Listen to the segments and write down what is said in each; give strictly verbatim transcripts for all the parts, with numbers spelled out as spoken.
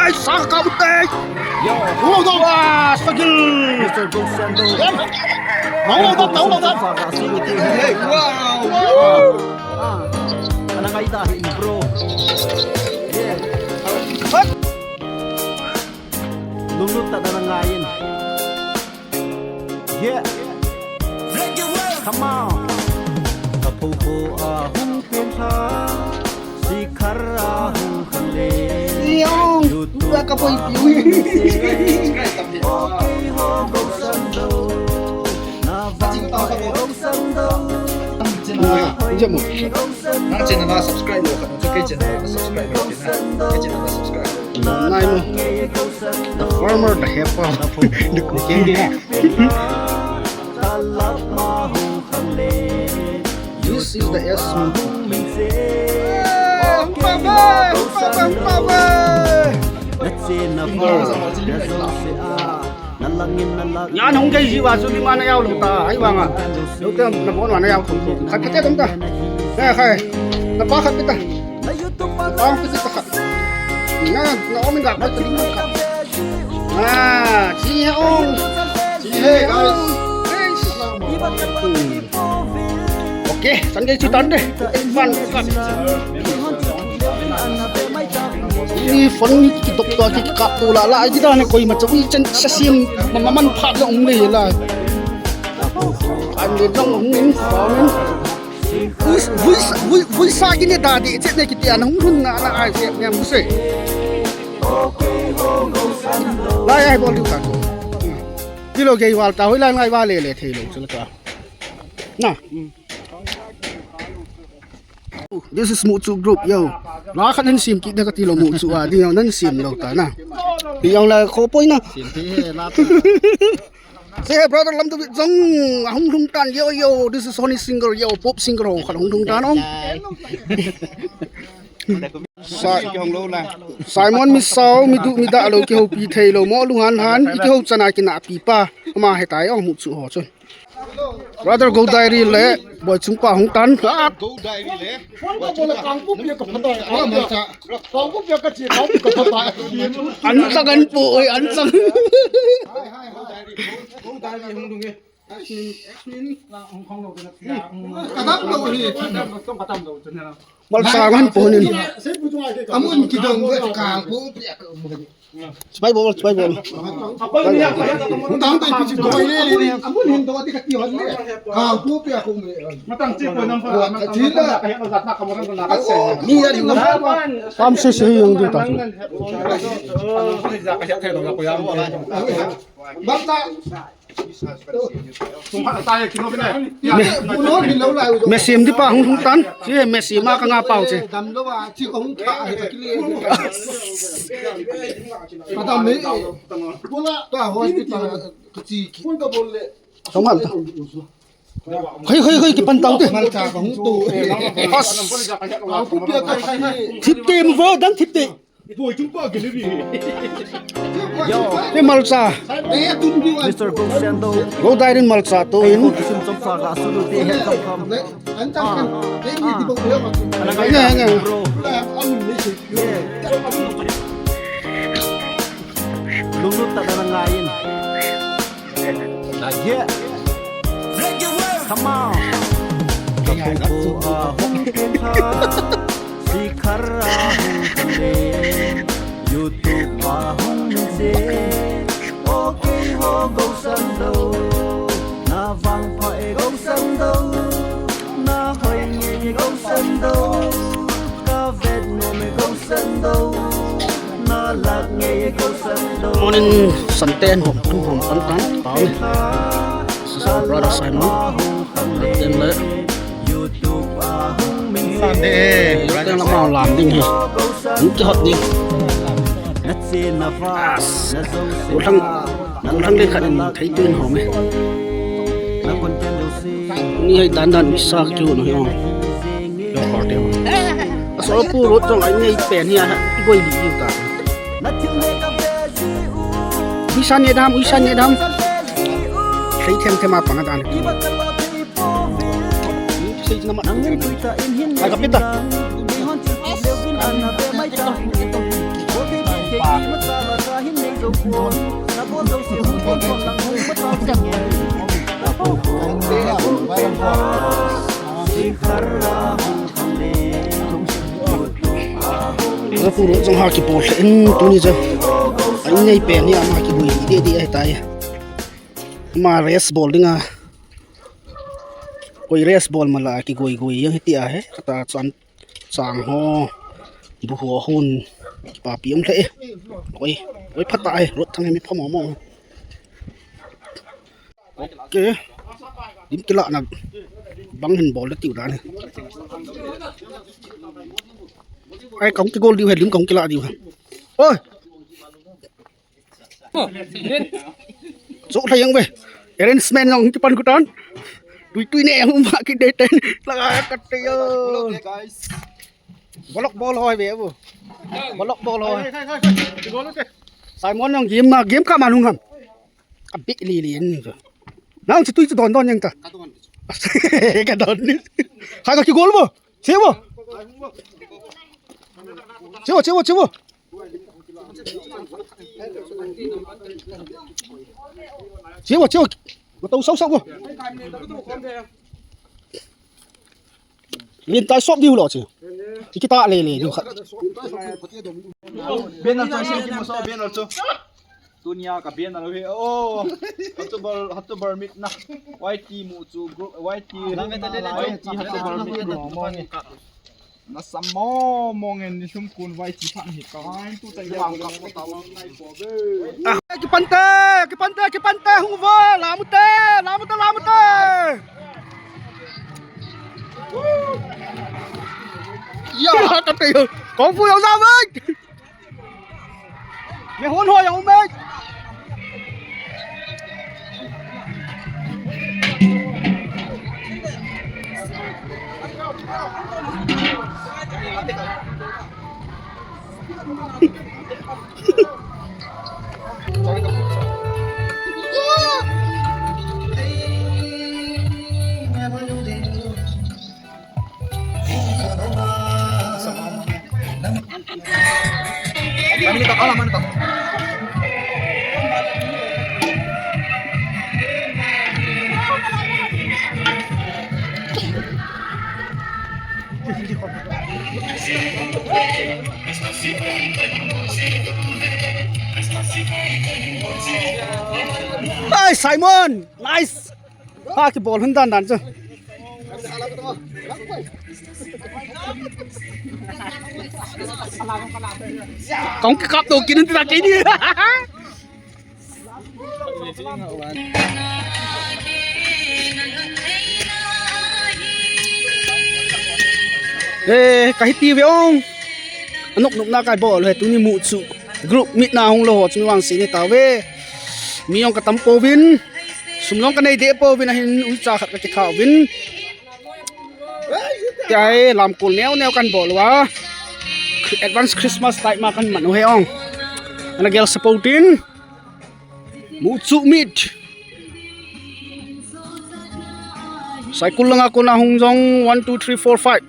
Sa ka bute. Yo. Wow, wow. Wah, sagil. Mister Gosando. Yep. Wow, wow, wow, wow, wow. Hey, wow. Ah. Ana ngai da hi, bro. Yeah. Hut. Lunglut ta da ngai in. Yeah. Come on. Ka phu phu a hung pen tha. Sikhar a hung khang le. Yong. Ka poi piu. Okay ho Gosando. Na vang pa e Gosando. Na hoi Gosando. Nang channel a subscribe lo ka, nang channel a subscribe lo ka, nang channel a subscribe. Nai mo. The farmer, the helper. The cooking. This is the S. Yan hung kei ji wa su ni ma na yau lo ta, ai wa nga. Lo ta na bon wa na yau thum thum. Khat khat te dong ta. Khai khai. Na pa khat te ta. Ong pisi pakhat. Na, na ong ga pa tadi pakhat. Ah, si he ong. Si he, guys. Hmm. Okay, san ge chu tan de. Fan, fan. Ni phone ni ki doctor ki kap tu la la, ji da ne koi ma chu chen sa sim ma ma man phat la um le la. An le dong um ni phone. Vui, vui, vui, vui sa kine da di, chet ne kiti ana hung hun na, na ai chet ne mu se. Lai ai bol diu ta ko. Kilo gei wal ta, hoi lai ngai wal le le thei lo chu la ta. Na. This is Muchu group, yo. La khat nan sim kit da ka ti lo Muchu a, di yo nan sim lo ta na. Di yo la ko poi na. Sim ti he la. Say hey, brother Lamduvit jong, ahung lhung tan, yo, yo, this is Honey Singer, yo, pop singer ho khat ahung lhung tan ong. Sa-, Simon Misao, midu mida lo, kihoupi thei lo, mo lunghan han, i kihou chana kinapi pa, ama hetai ong Muchu ho chun. Brother Go Diary le, Boichung pa hung tan. Ah. Go Diary le. Phone ka bol a Kangpokpi a ka phat tai. Ah, Malcha. Kangpokpi a ka che, Kangpokpi ka phat tai. An chang an pu oi, an chang. Hai, hai, Go Diary. Go, Go Diary hung dung e. Ka dam lo hi. Malcha ngan pu nin. Amun kidong ka Kangpokpi a ka. Spy ball, spy ball. Dang tai pi chi koi le le. Amun hin do ti ka ti hon le. Ka pu pi a ko me. Matang chi ko nam pa. Ka chi la. Ka he lo jat na ka mo ran na ka se. Ni ya ri na. Pam se se yang di ta. Bang ta. Me-, mesim di pa hung hung tan. Si mesim a ka nga pau si. Tong hal ta. Hei, hei, hei, kipan tau te. As. Thip te mo vo, dan thip te. Yo. Te Malcha. Mister Go Sendo. Go Diary in Malcha to in. Ko sim chom sa ga su lu te he kam kam. Ana ngai, ngai, ngai, bro. Yeah. Lunglut ta da ngai in. Come on. Ka pu pu a hung ken tha. Sikhar a hung khan le. YouTube a hung min se. Okay ho Go Sendo. Na vang pha e Go Sendo. Na hoi nge e Go Sendo. Ka vet nom e Go Sendo. Na lak nge e Go Sendo. Morning, Sante an hom, an hom, an tan, pau ni. This is our brother Simon. Ten le. Sante, eh, ten le mau lam ding hi. An kihot ding. As. Ulang, ulang le khat in thei tu in hom e. Ni hai dan dan sa kiu no yong. Yo, kor te. Aso pu rot jong ai nei pen hi a, i goi li u ta. Ui san ne dam, ui san ne dam. Sei them them a pang dan. Sei na ma. Ai ka pita. Ka pu ro jong ha kibol in tuni chu. Ai nei pen ni ama kibui de de ai tai. Ma rest bol dinga. Koi rest bol mala kigoi goi yang hiti a he. Kata chan chang ho. Bu ho hun. Kipapi um le e. Oi, oi phat ta e. Rot thang mi pha mo mo. Okay. Lim kila na bang hin bol da tiu dan. Ai kong kigol diu he, lim kong kila diu he. Oi. Chok la yang ve. Arrangement yang kipan kutan. Tui tui ne yang ma ki de ten. La ka te yo. Bolok bol hoi ve bu. Bolok bol hoi. Simon yang game ma, game ka ma nung ham. A big li li en. Nang chu tui chu don don yang ta. Ka don ni. Hai ka kigol bo. Che bo. Che bo, che bo, che bo. Che bo, che bo. Ko tau sau sau bo. Min tai sop diu lo che. Ki ta le le diu khat. Banner chu se ki mo so banner chu. Tunia ka banner hi. Oh. Hatuber, hatuber mit na. Y T mu chu group, Y T. Y T hatuber mit group mo ni. Na samo mo ngen ni sum kun Y T phan hi ka. Ai tu tai ya. Ah, kipante, kipante, kipante, hung vo, lamute, lamute, lamute. Ya, kata yo. Kung fu yo sa mai. Me hon ho yo mai. Ai, Simon! Nice! Ha kibol hun dan dan chu. Kong kikap to kin ta kini. Eh, kahi ti ve ong. Anop nop na kai bol he tuni mu chu. Group meet na hung lou ho chu mi vang si ni ta ve. Mi jong ka tam pouvin. Sum jong ka nei deh pouvin ahin uicha khat ka kitha uvin. Tia hi lamkol neo neo kan bol uva. Advance Christmas tai ma kan man u he ong. Ana gel support in. Mu chu mit. Saikul langa kona hung jong one, two, three, four, five.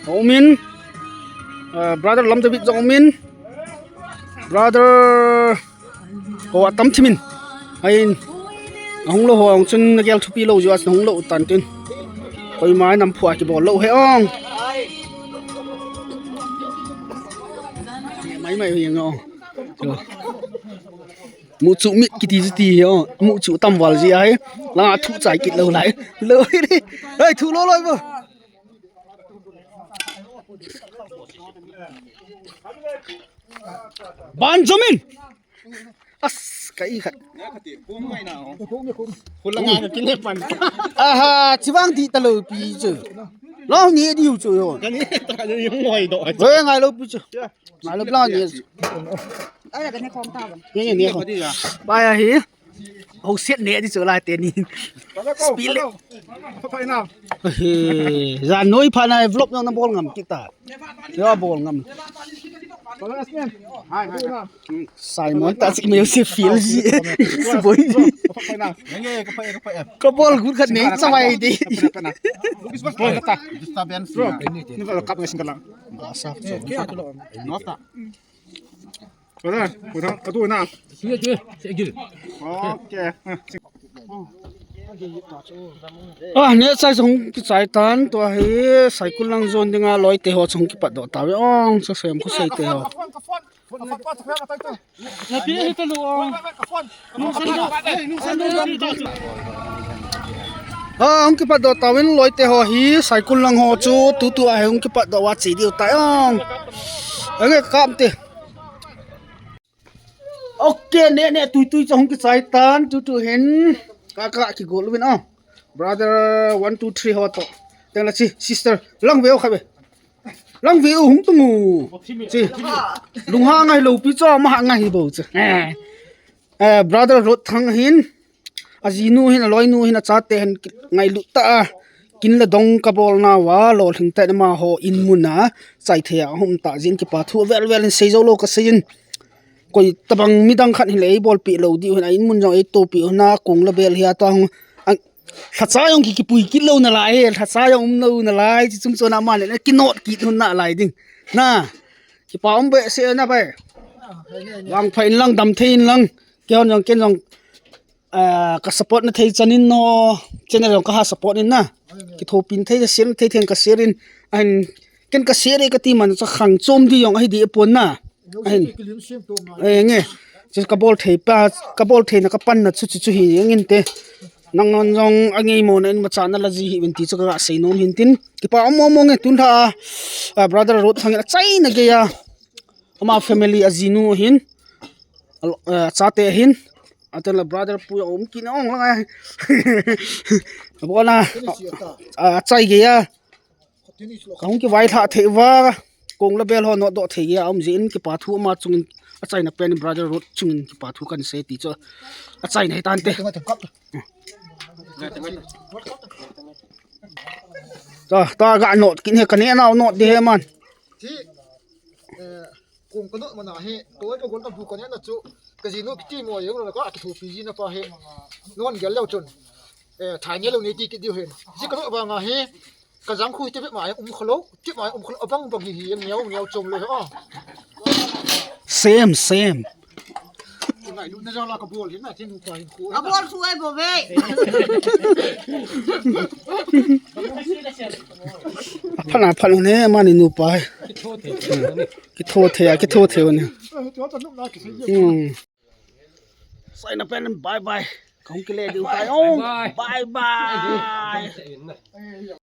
Umin. Uh, brother Lam David jong umin. Brother Ho atam thimin. Ahin. Ahung lou ho ahung chun na gel thupi lou jeh a hung lou tan tin. Koima nam phu a kibol lou he ong. Mai mai hi ong. Mu chu mit kiti chu ti hi ong. Mu chu tam val ji ai. La thu chai kit lou lai. Lou hi. Hei thu lou lou bo. Ban Jomin. As, ka i khat. Hulanga ka kile pan. Aha, chivang di talo pi chu. Lo ni di chu yo. Kani ta ni yung ngoi do. Ve ngai lo pi chu. Ngai lo plan ni. Ai ka ne khom ta ba. Ni ni khom. Ba ya hi. Ho siat ne di chu lai te ni. Speed le. Jan noi pha na vlog na bol ngam kit ta. Yo bol ngam. Simon ta si me se feel ji. Si boi ji. Ka bol gut khat ne chawai di. Disturbance. Ni ba kap ngai sing kala. Sa. Nota. Brother, atu na. Okay. Ah, neh chai hung kichai tan, tua hi Saikul lang jon dinga loite ho chu hung kipat doh tauve ong, chu sem khu sei te ho. Ah, hung kipat doh tauvin loite ho hi, Saikul lang ho chu tutu a hi hung kipat doh a che diu tai ong. Ange kam te. Okay, neh neh tui tui chu hung kichai tan, tutu hin. Ka ka kigol uvin a. Brother one two three ho to. Teng la chi, sister, lang ve u kha ve. Lang ve u hung tung u. Chi. Lung ha ngai lo pi cho, ma ha ngai hi bo chu. Eh. Eh, brother Rotthang hin, ajinu hin, aloinu hin, achate hin, ngailut tah a, kin le dong ka bol nauva, lolhing tah in amaho in mun a, chai thei a, hung um tah jeh in kipa thu vel vel in sei jou lou ka sei in, koi tabang midang khat hin le ei bolpeh lou diu hin, a in mun jong ei tohpeh u hin a, kong le bel hi a tua hung, a, lhacha jong ki, kipui kit lou nalai, lhacha jong um lou nalai, chi chung chon a man le, kinot kit hun nalai ding. Na, kipa um behseh na bai. Vangpha in lang, dam thei in lang. Keihon jong, ken jong, ah, ka support na thei chan in no, channel jong ka ha support in na. Kithopin thei, share na thei thei in ka share in. Ahin, ken ka share e kati man chu khang chom di jong ahi di pon na. Ahin. Eh, nge. Chu ka bol thei pa, ka bol thei na ka pan na chu chu chu hi jeng in te. Nangin jong angei mo na in ma cha na la ji hi uvin ti chu ka sei nom hin tin. Kipa um um nge tun tha, ah, brother Rotthang in achaina gei a. Ama family ajinu hin, a, a chate hin, atan la brother pu a um kit na ong lang a. Abona, a, achai gei a. Ka hung kivaithla thei uva, kong le bel ho notdoh thei gei a um jeh in kipa thu ama chungin, achaina pen in brother Rot chungin kipa thu kan sei ti chu. Achaina hi tan te. Ta, ta ga not kit he ka ne nau not di he man. Chi, eh, kong ka not mana hi, koi ka gon ka bu ka ne na chu, ka jinu kiti mo jong lo ka kithopi ji na pa hi. Non gel leu chun. Eh, thai ne lou ni ti kit diu hin. Ji ka not ba nga hi, ka jang khu ti be ma um kho lou, ti ma um kho lou, abang bang hi hi, neo neo chom lou ha. Same, same. Ngailut na jong la ka bol hin na, ti nu pa hin khu. Ka bol khu ai bo ve. Aphan aphan ne mani nu pa. Kitho thei a, kitho thei ne. Hmm. Sai na pen bye bye. Ka hung kile diu tai. Oh, bye bye. Bye bye.